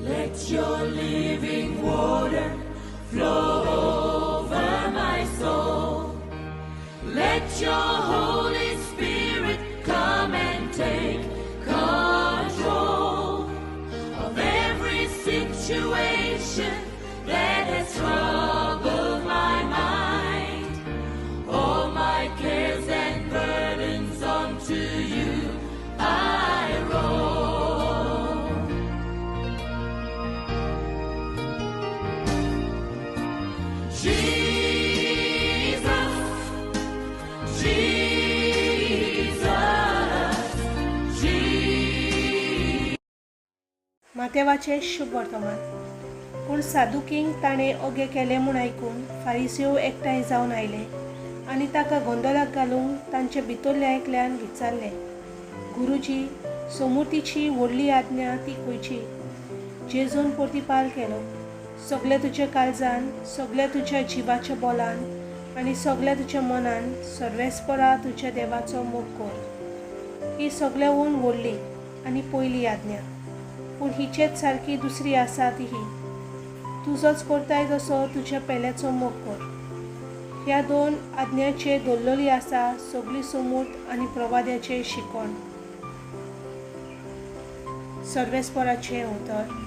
Let your living water flow over my soul. Let your Holy Spirit come and take control of every situation that has troubled my mind. All my cares and burdens onto you I roll. Jesus, Jesus, Jesus. मातेवाचें शुभ वर्तमान. पूण सादुकींक ताणें ओगे केलें म्हूण आयकून फारिसेव एकठांय जावन आयले आनी ताका गोंदळाक घालूंक तांचे भितरल्या एकल्यान विचारलें, गुरुजी, सोमुर्तीची व्हडली आज्ञा ती खंयची? जेजून प्रतिपाल केलो, सगल्या तुज्या काळजान, सगल्या तुज्या जिवाच्या बोलान आनी सगल्या तुज्या मनान सर्वेस्परा तुज्या देवाचो मोग कर. ही सगल्याहून व्हडली आनी पयली आज्ञा. पूण हिचेच सारकी दुसरी आसा ती ही, तुजोच करताय तसो तुज्या पेल्याचो मोग कर. ह्या दोन आज्ञाचेर दवरलेली आसा सगळी सोमूर्त आनी प्रवाद्याचें शिकवण. सर्वेस्पराचें उतर.